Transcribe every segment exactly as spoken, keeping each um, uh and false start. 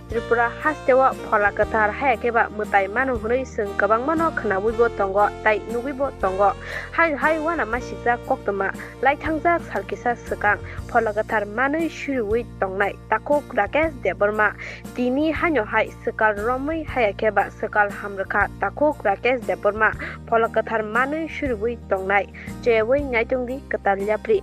Tripura hasteo phola kwthar haya khe ba mwtai mano hwnwi chwng kwbangmano khwnawaibo tongo tai nugwibo tongo. Hai hai uanamasijak koktwma laithangjak sal kisa swkang phola kwthar manwi suriui tongnai takhuk Rakesh Debbarma. Tini haino hai swkal romwi haya khe ba swkal hamrwkha takhuk Rakesh Debbarma phola kwthar manwi suriui tongnai. Cheyawui naitongdi kwtal yapri.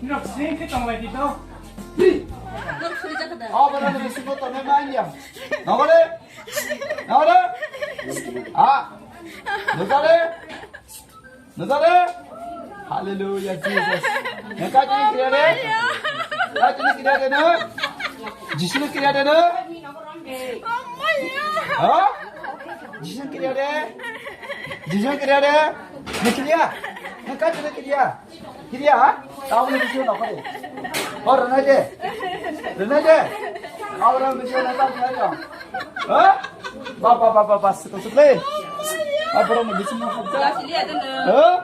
Norok sini khe tong lai di to. Norok suri jakha da. Oh, benar, benar, sini tong lai, main ya. Nabale? Nabale? Ah? Nabale? Nujale? Hallelujah, Jesus. Nang kachini kiriya de? Kachini kiriya de no? Jisuni kiriya de no? Ha? Jisuni kiriya de? Jisuni kiriya de? Nang kiriya? Nang kachini kiriya? Kiriya, ha? Tamo ni bisu no kore. Hor, rwnai de. Rwnai de. Abo rwnai bisu no tamo ni. Ha? Ba, ba, ba, ba, ba, sukle, sukle. Aborok ni bisingo hapjak. Sili ada na. Huh?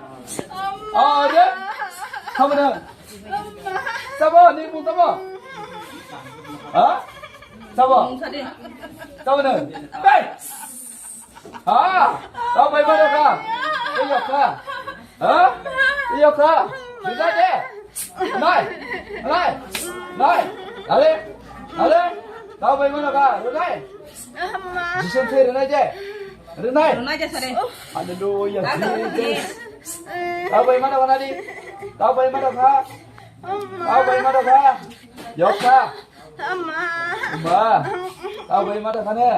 Oh, ada. Kamu dah. Sabo, ni pun sabo. Hah? Sabo. Sabo dah. Hei. Ah, kau baik mana kah? Iya kah? Hah? Iya kah? Bisa deh. Nai. Nai. Nai. Ale. Ale. Kau baik mana kah? Nai. Jisung thwi rwnai de. Rwnai. Rwnai de sare. Hallelujah, Jesus. Tao bai mana mana di. Tao bai mana kha. Tao bai mana kha. Yok kha. Ama. Tao bai mana kha ne.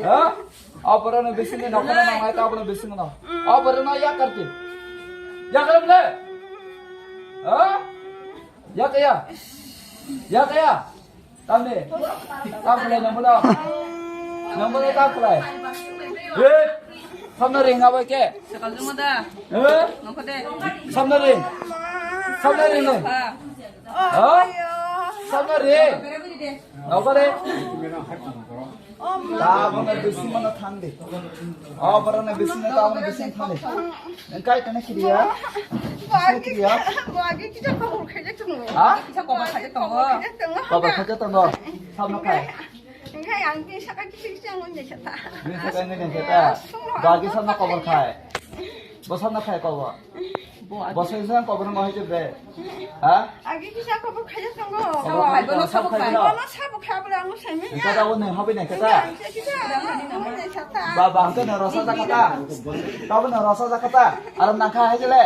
Ha? Aw para na bisingo na, kana na mai tao na bisingo na. Aw para na ya karti. Ya kar bole. Ha? Ya kaya. Ya kaya. Tamni. Tam khlai nang bola. Nang bola tam khlai. Eh. Samna ring abai ke. Sakal juma da. Eh. Nokode. Samna ring. Samna ring. Ha? Samna ring. Nokode. Tabona bisingo thangdi. O borokno bisingo tabona bisingo thangdi. Engkai tene kiriya. Bisingo kiriya. Bagi kita kobor khaja tongo. Ha? Kita kobor khaja tongo. Kobor khaja tongo. Sabno khai. Engkai ang tin saka kisi kisi ang ngai sata. Tin saka ngai sata. Bagi sabno kobor khai. Bo sabno khai kobor. Bo sai sang kobor ngai je be. Ha? Agi kisa kobor khaja tongo. Kobor khai bono sabo khai. Bono sabo khai bole ang sai mi. Kata bo nang habi nang kata. Kisa ang ngai sata. Ba ba ang kana rasa jakata. Tabo na rasa jakata. Aram nang kha hai jele.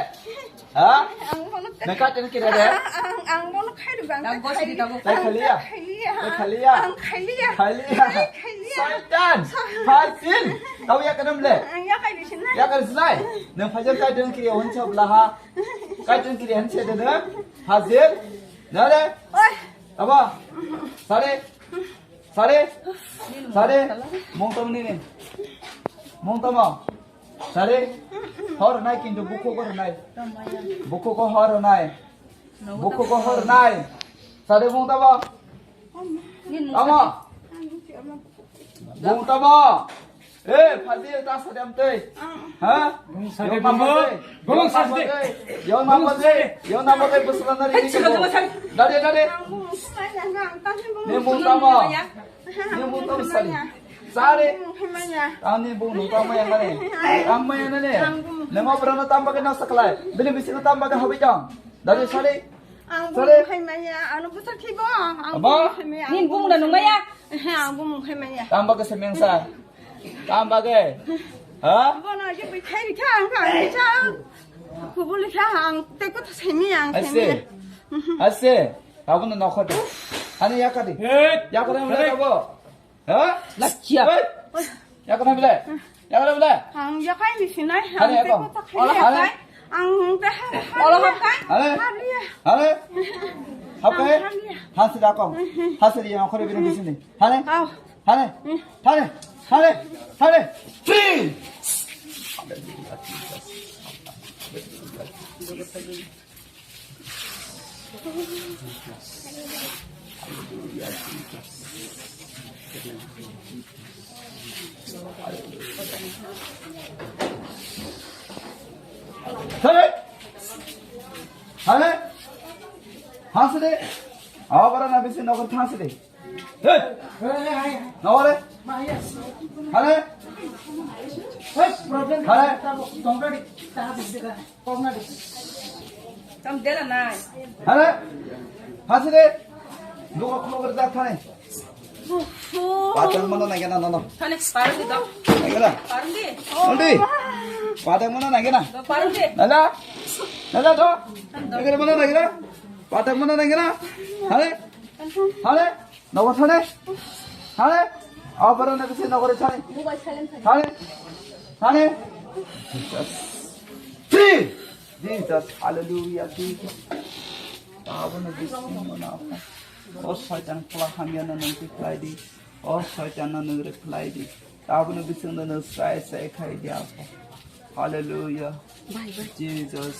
Ha? Ang bono. Nang ka tin kire de. Ang ang bono khai du bang. Ang bosi di tabo. Khai khaliya. Khaliya. Khai khaliya. Ang khaliya. Khaliya. Khaliya. Satan. Fajil. Tabo ya kanam le. Ang ya khai di sinai. Ya khai sinai. Nang fajil kai tin kire on chobla ha. Kaichung kiri han se de na. Hazir. Nare. Oi. Aba. Sare. Sare. Sare. Mong tamo nini. Mong tamo. Sare. Hor nai kintu bukho hor nai. Bukho hor nai. Bukho hor nai. Sare mong tamo. Tamo. Bung tamo. Eh, Fazil, ta sadam tei. Ha? Bung sadam. Bung sadam. Yon namo tei. Yon namo tei, busla na ri. Dade, dade. Ni bung tamo. Ni bung tamo sari. Sari. Ani bung tamo ya nani. Tamo ya nani. Nemo brano tamba ke nasa kalai. Bini bisi tamba ke habi jang. Dade sari. Ang bumung khai maya, ano bwsa thibo, ang bumung khai maya. Nin bumung da nung maya? He, ang bumung khai maya. Tamba ke semeng sa. Tamba ke. Ha? Bono je bui khai rikha, ang khai rikha. Kubul rikha, ang teko to semi, ang semi. Ase. Ase. Abo no nokho de. Ani yakari. Yakari mo abo. Ha? Lachia. Oi. Yakna bile. Yakna bile. Ang yakai ni sinai. Hane ang yakam. Teko tak. Ola hane. Ang te ha. Ola hakai. Hane. Hane. Hakai. Hasi da kom. Hasi yang khore bini sini. Hane. Hane. Hane. Hane. Hane. Free. Hale! Hale! Haside! Awa bara na bisi nokar thaside. Hey! Nokare! Hale! Hale! Tam dela nai. Hale! Haside! Duka khulok rwjak thani. Patang mano nai gana nono. Thani parang di dong. Nai gana. Parang di. Nanti. Patang mano nai gana. Parang di. Nala. Nala to. Nai gana mano nai gana. Patang mano nai gana. Hale. Hale. Nogo thane. Hale. Abara na bisi nogore thane. Hale. Hale. Free. Jesus. Hallelujah. Jesus. Tabano bisi mano. O Soitan, kla hamya no nwng twi khlai di. O Soitan no nwng rw khlai di. Tabano bising no nwng srai srai khai di, Apha. Hallelujah. Bye, bye. Jesus.